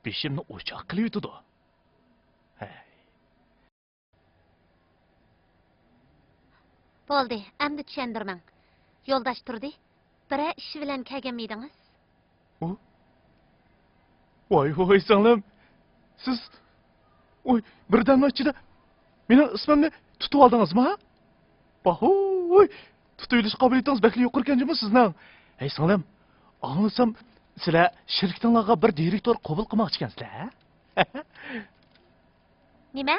بېشىمنى ئوچاق قىلىۋېتىدۇ. ھەي. بولدى، ئەمدى چۈشەندۈرمەڭ. يولداش تۇردى، بىرەر ئىش بىلەن كەلگەنمىدىڭىز؟ ئۇ؟ ۋاي، ۋاي، سىڭلىم، سىز، ئۇي، بىردەملا ئىچىدە مېنىڭ ئىسمىمنى تۇتۇۋالدىڭىزمۇ، ھە؟ باھوي، تۇتۇۋېلىش قابىلىيىتىڭىز بەكلا يۇقىرىكەن جۇمۇ سىزنىڭ. ھەي، سىڭلىم، ئاڭلىسام، سىلەر شىركىتىڭلارغا بىر دىرېكتور قوبۇل قىلماقچىكەنسىلەر، ھە؟ نېمە؟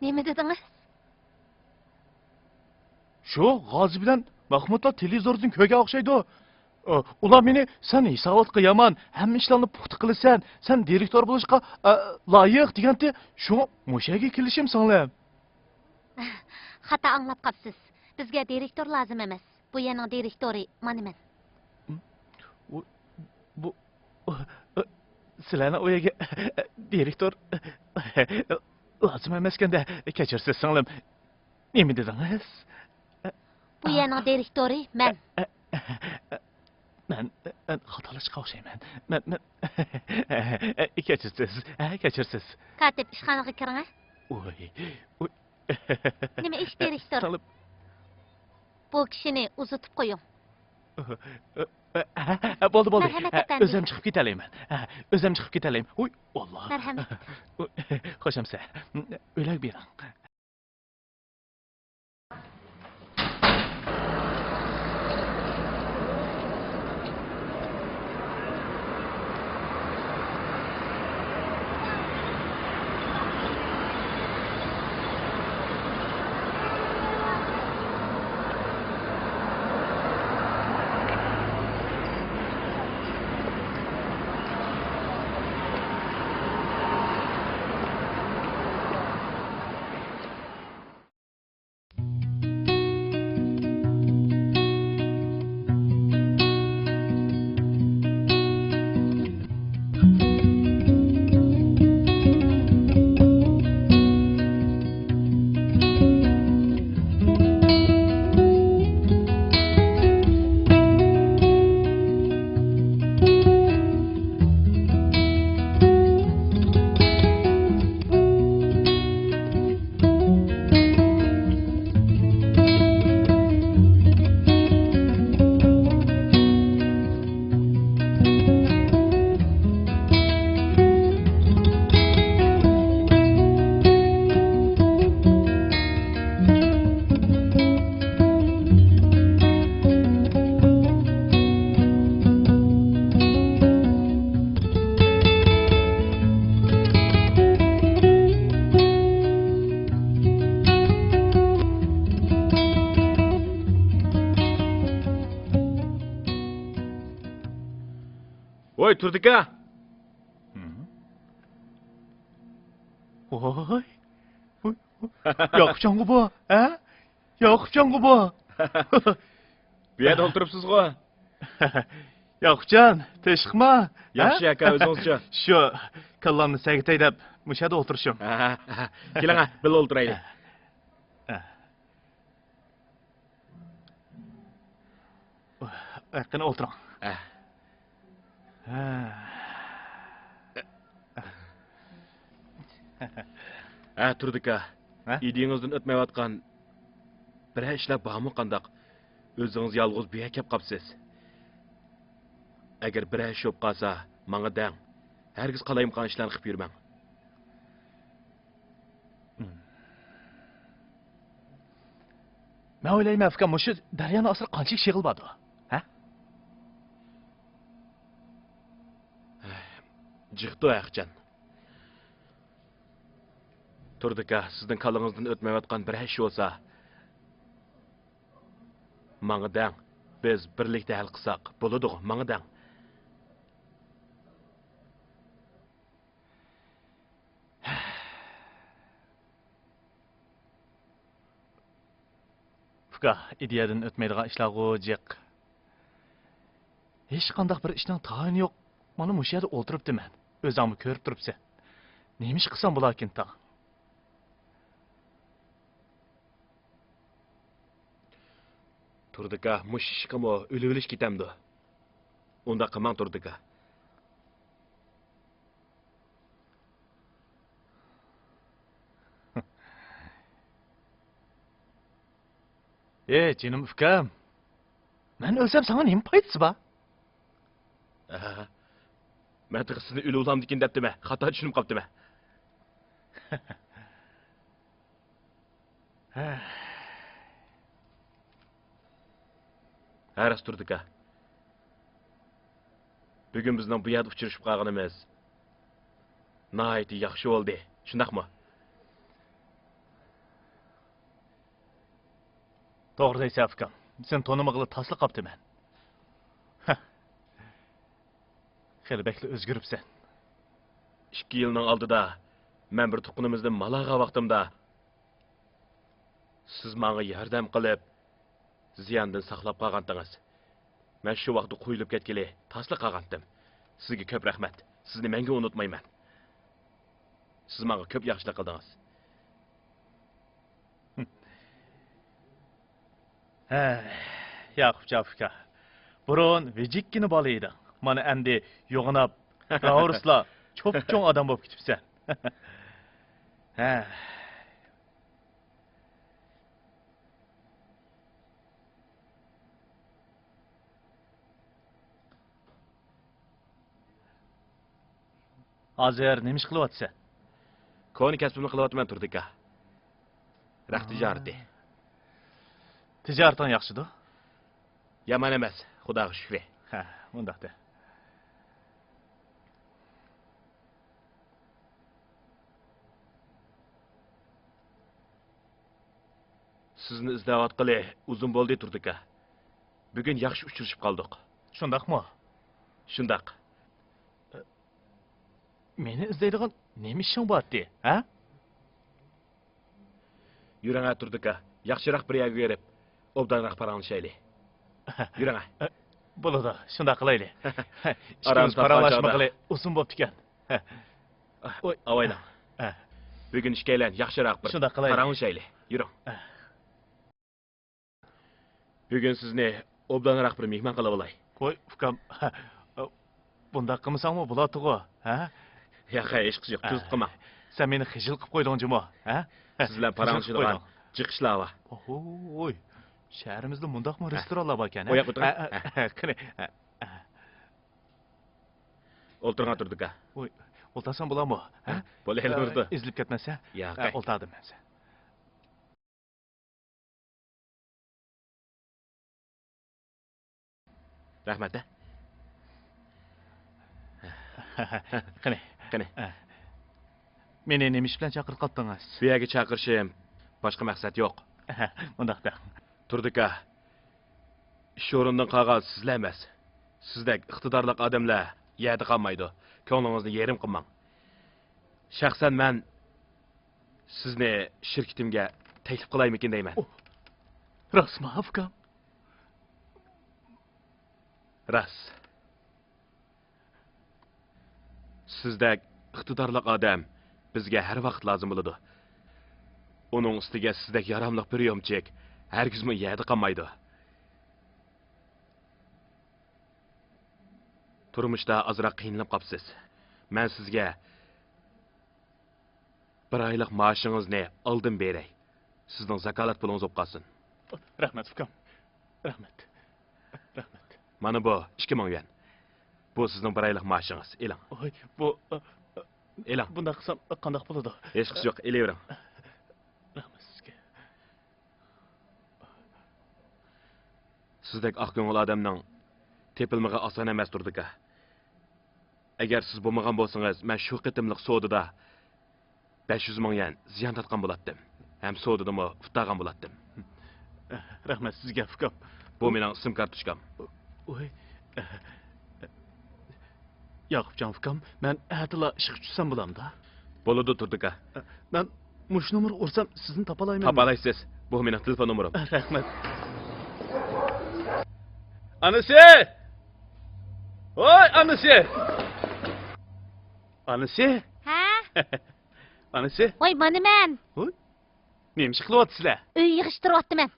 نېمە دېدىڭىز؟ شۇ غازى بىلەن مەخمۇتلار تېلېۋىزوردىن كۆرگەن ئوخشايدۇ. ئۇ، ئۇلار مېنى، «سەن ھېساباتقا يامان، ھەممە ئىشلارنى پۇختا قىلىسەن، سەن دىرېكتور بولۇشقا، ئە، لايىق» دېگەنتى. شۇڭا مۇشۇ يەرگە كېلىشىم سىڭلىم. خاتا ئاڭلاپ قاپسىز. بىزگە دىرېكتور لازىم ئەمەس. بۇ يەرنىڭ دىرېكتورى مانا مەن. ئۇ، بۇ، ئۇ، سىلەرنىڭ ئۇ يەرگە دىرېكتور لازىم ئەمەسكەندە، كەچۈرسىز سىڭلىم. نېمە دېدىڭىز؟ بۇ يەرنىڭ دىرېكتورى مەن. مەن، مەن خاتالاشقان ئوخشايمەن. مەن، مەن، كەچۈرسىز، كەچۈرسىز. كاتىپ، ئىشخانىغا كىرىڭە. ئۇي، ئۇي. نېمە ئىش، دىرېكتور؟ سالىپ. بۇ كىشىنى ئۇزىتىپ قويۇڭ. بولدى، بولدى. مەرھەمەت ئەپەندى. ئۆزۈم چىقىپ كېتەلەيمەن. ئۆزۈم چىقىپ كېتەلەيمەن. ھوي، ئاللا. مەرھەمەت. خوش ئەمسە. ئۆيلەرگە بېرىڭ. ۋاي، تۇردى ئاكا! ۋاي! ياقۇپجانغۇ بۇ، ھە؟ ياقۇپجانغۇ بۇ؟ بۇ يەردە ئولتۇرۇپسىزغۇ؟ ياقۇپجان، تىنچلىقمۇ؟ ياخشى، ھە؟ ئاكا، ئۆزىڭىزچۇ؟ شۇ، كاللامنى سەگىتەي دەپ، مۇشۇ يەردە ئولتۇرۇشۇم. ھە، ھە، ھە. كېلىڭە، بىللە ئولتۇرايلى. ھە. قېنى ئولتۇرۇڭ. ھە. ھە. ھە، تۇردى ئاكا. ھە؟ ئىدىيىڭىزدىن ئۆتمەيۋاتقان بىرەر ئىشلار بارمۇ قانداق؟ ئۆزىڭىز يالغۇز بۇ يەرگە كەپ قاپسىز. ئەگەر بىرەر ئىش بولۇپ قالسا، ماڭا دەڭ. ھەرگىز قالايمىقان ئىشلارنى قىلىپ يۈرمەڭ. مەن ئويلايمەن، ئۇكام، مۇشۇ دەريانىڭ ئاستىدا قانچىلىك شېغىل باردۇ؟ ھە؟ جىقتۇ، ئەخچان. تۇردى ئاكا، سىزنىڭ كاللىڭىزدىن ئۆتمەيۋاتقان بىرەر ئىش بولسا، ماڭا دەڭ. بىز بىرلىكتە ھەل قىلساق بولىدىغۇ، ماڭا دەڭ. ئۇكا، ئىدىيەدىن ئۆتمەيدىغان ئىشلارغۇ جىق. ھېچقانداق بىر ئىشنىڭ تايىنى يوق. مانا مۇشۇ يەردە ئولتۇرۇپتىمەن. ئۆزۈڭمۇ كۆرۈپ تۇرۇپسەن. نېمە ئىش قىلسام بولاركىن تاڭ؟ تۇردى ئاكا، مۇشۇ ئىشقىمۇ ئۆلۈۋېلىش كېتەمدۇ؟ ئۇنداق قىلماڭ، تۇردى ئاكا. ئى، جېنىم ئۇكام. مەن ئۆلسەم ساڭا نېمە پايدىسى بار؟ ئەھە. مەن تېخى سىزنى ئۆلۈۋالامدىكىن دەپتىمەن. خاتا چۈشىنىپ قاپتىمەن. ھە، راست تۇردىكا. بۈگۈن بىزنىڭ بۇ يەردە ئۇچرىشىپ قالغىنىمىز ناھايىتى ياخشى بولدى، شۇنداقمۇ؟ توغرا دەيسەن، ئۇكام. سېنى تونۇمىغىلى تاسلا قاپتىمەن. خېلى بەكلا ئۆزگىرىپسەن. ئىككى يىلنىڭ ئالدىدا مەن بىر تۇغقىنىمىزدىن مال ئالغان ۋاقتىمدا، سىز ماڭا ياردەم قىلىپ، زىياندىن ساقلاپ قالغانتىڭىز. مەن شۇ ۋاقىتتا قۇيۇلۇپ كەتكىلى تاسلا قالغانتىم. سىزگە كۆپ رەھمەت. سىزنى مەڭگۈ ئۇنتۇمايمەن. سىز ماڭا كۆپ ياخشىلىق قىلدىڭىز. ھە، ياقۇپجان ئۇكا. بۇرۇن ۋىجىككىنە بالا ئىدىڭ. مانا ئەمدى يوغىناپ، راۋۇرۇسلا چوپچوڭ ئادەم بولۇپ كېتىپسەن. ھە. ھازىر نېمە ئىش قىلىۋاتىسەن؟ كونا كەسپىمنى قىلىۋاتىمەن، تۇردىكا. رەخت تىجارىتى. تىجارىتىڭ ياخشىدۇ؟ يامان ئەمەس، خۇداغا شۈكرى. ھە، ئۇنداق دە. سىزنى ئىزدەۋاتقىلى ئۇزۇن بولدى، تۇردىكا. بۈگۈن ياخشى ئۇچرىشىپ قالدۇق. شۇنداقمۇ؟ شۇنداق. مېنى ئىزدەيدىغان نېمە ئىشىڭ بارتى، ھە؟ يۈرۈڭە، تۇردىكا. ياخشىراق بىر يەرگە بېرىپ، ئوبدانراق پاراڭلىشايلى. يۈرۈڭە. بولىدۇ، شۇنداق قىلايلى. ئىككىمىز پاراڭلاشمىغىلى ئۇزۇن بوپتىكەن. ئوي. ئاۋايلاڭ. ھە. بۈگۈن ئىككىيلەن ياخشىراق بىر شۇنداق قىلايلى. پاراڭلىشايلى. يۈرۈڭ. ھە. بۈگۈن سىزنى ئوبدانراق بىر مېھمان قىلىۋالاي. ۋاي، ئۇكام. بۇنداق قىلمىساڭمۇ بولاتتىغۇ، ھە؟ ياق، ھېچقىسى يوق، تۈزۈت قىلماڭ. سەن مېنى خىجىل قىلىپ قويدۇڭ جۇمۇ، ھە؟ سىز بىلەن پاراڭلىشىدىغان جىق ئىشلار بار. ھوي، شەھىرىمىزدە مۇنداقمۇ رېستورانلار باركەن، ھە؟ ئۇ ياققا ئولتۇرۇڭ. ھە، ھە، قېنى. ئولتۇرغان تۇردۇكا. ۋوي، ئولتۇرسام بولامۇ؟ ھە؟ بولىلا، بولىدۇ. ئېزىلىپ كەتمەسە. ياق. ھە، ئولتۇردۇم مەن. رەھمەت، ھە. قېنى. قېنى. ھە. مېنى نېمە ئىش بىلەن چاقىرىپ قاپتىڭىز؟ بۇ يەرگە چاقىرىشىم باشقا مەقسەت يوق. مۇنداق دەڭ. تۇردىكا، ئىش ئورنىدىن قالغان سىزلا ئەمەس، سىزدەك ئىقتىدارلىق ئادەملەر يەردە قالمايدۇ. كۆڭلىڭىزنى يېرىم قىلماڭ. شەخسەن مەن سىزنى شىركىتىمگە تەكلىپ قىلايمىكىن دەيمەن. ئوھ، راستمۇ، ئۇكام؟ راست. سىزدەك ئىقتىدارلىق ئادەم بىزگە ھەر ۋاقىت لازىم بولىدۇ. ئۇنىڭ ئۈستىگە سىزدەك ياراملىق بىر يومچىك ھەرگىزمۇ يەردە قالمايدۇ. تۇرمۇشتا ئازراق قىينىلىپ قاپسىز. مەن سىزگە بىر ئايلىق مائاشىڭىزنى ئالدىن بېرەي. سىزنىڭ زاكالەت پۇلىڭىز بولۇپ قالسۇن. رەھمەت، ئۇكام. رەھمەت. رەھمەت. مانا بۇ ئىككى مىڭ يۈەن. بۇ سىزنىڭ بىر ئايلىق مائاشىڭىز. ئېلىڭ. ۋاي، بۇ، ئېلىڭ. بۇنداق قىلسام قانداق بولىدۇ؟ ھېچقىسى يوق، ئېلىۋېرىڭ. رەھمەت سىزگە. سىزدەك ئاق كۆڭۈل ئادەمنىڭ تېپىلمىقى ئاسان ئەمەس، تۇردىكا. ئەگەر سىز بولمىغان بولسىڭىز، مەن شۇ قېتىملىق سودىدا بەش يۈز مىڭ يۈەن زىيان تارتقان بولاتتىم. ھەم سودىدىمۇ ئۇتتاغان بولاتتىم. رەھمەت سىزگە، ئۇكام. بۇ مېنىڭ سىم كارتوچكام. ۋوي. ياقۇپجان ئۇكام، مەن ئەتىلا ئىشقا چۈشسەم بولامدا؟ بولىدۇ، تۇردىكا. مەن مۇشۇ نومۇرغا ئۇرسام سىزنى تاپالايمەن. تاپالايسىز. بۇ مېنىڭ تېلېفون نومۇرۇم. رەھمەت. ئانىسى! ۋوي، ئانىسى! ئانىسى! ھە؟ ئانىسى! ۋاي، مانا مەن! ۋوي، نېمە ئىش قىلىۋاتىسىلەر؟ ئۆي يىغىشتۇرۇۋاتىمەن.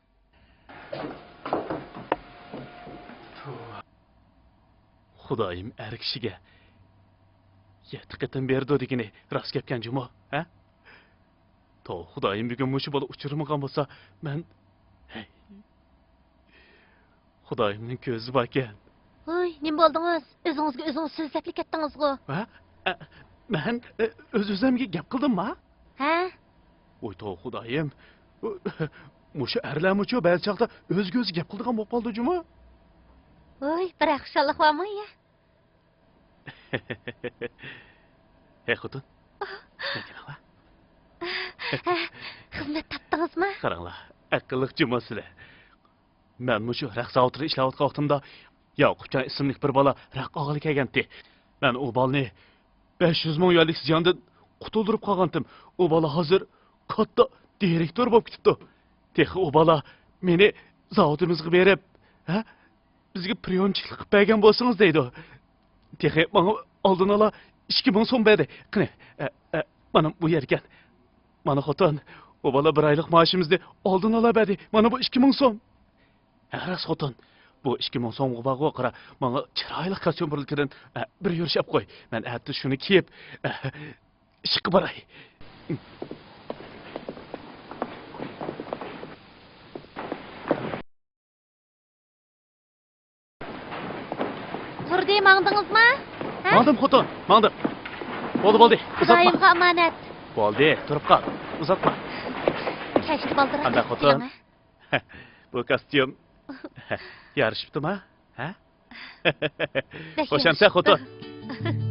خۇدايىم ئەر كىشىگە يەتتە قېتىم بېرىدۇ دېگىنى راست گەپكەن جۇمۇ، ھە؟ توۋا، خۇدايىم، بۈگۈن مۇشۇ بالا ئۇچرىمىغان بولسا، مەن، ھەي. خۇدايىمنىڭ كۆزى باركەن. ھوي، نېمە بولدىڭىز؟ ئۆزىڭىزگە ئۆزىڭىز سۆزلەپلا كەتتىڭىزغۇ. ھە؟ ئە، مەن، ئە، ئۆز-ئۆزۈمگە گەپ قىلدىمما؟ ھە؟ ۋوي، توۋا خۇدايىم. مۇشۇ ئەرلەرمۇچۇ بەزى چاغدا ئۆزىگە ئۆزى گەپ قىلىدىغان بولۇپ قالدى جۇمۇ. ۋوي، بىر خۇشاللىق بارمۇ يا؟ ھەي خوتۇن. نېمە دەيمەن؟ ھە، خىزمەت تاپتىڭىزمۇ؟ قاراڭلار، ئەقىللىق جۇمۇ سىلەر. مەن مۇشۇ رەخت زاۋۇتىدا ئىشلەۋاتقان ۋاقتىمدا ياقۇپجان ئىسىملىك بىر بالا رەخت ئالغىلى كەلگەنتى. مەن ئۇ بالىنى بەش يۈز مىڭ يۈەنلىك زىياندىن قۇتۇلدۇرۇپ قالغانتىم. ئۇ بالا ھازىر كاتتا دىرېكتور بولۇپ كېتىپتۇ. تېخى ئۇ بالا مېنى زاۋۇتىمىزغا بېرىپ، ھە، بىزگە پرىيومچىكلىق قىلىپ بەرگەن بولسىڭىز دەيدۇ. تېخى ماڭا ئالدىن ئالا ئىككى مىڭ سوم بەردى. قېنى، ئە، ئە، مانا بۇ يەركەن. مانا خوتۇن، ئۇ بالا بىر ئايلىق مائاشىمىزنى ئالدىن ئالا بەردى. مانا بۇ ئىككى مىڭ سوم. ھە، راست خوتۇن. بۇ ئىككى مىڭ سومغا بارغۇ قارا، ماڭا چىرايلىق كاستيۇم بۇرۇلكىدىن، ئە، بىر يۈرۈش ئەپ قوي. مەن ئەتە شۇنى كىيىپ، ئە، ئىشقا باراي. تۇردى، ماڭدىڭىزمۇ؟ ھە؟ ماڭدىم خوتۇن، ماڭدىم. بولدى، بولدى، ئۇزاتما. خۇدايىمغا ئامانەت. بولدى، تۇرۇپ قال، ئۇزاتما. كەچتە بالدۇراق قانداق كېلىپ خوتۇن؟ كېلىڭ، ھە؟ بۇ كاستيۇم يارىشىپتىما؟ ھە؟ بەك خوش ئەمسە يارىشىپتۇ. خوتۇن.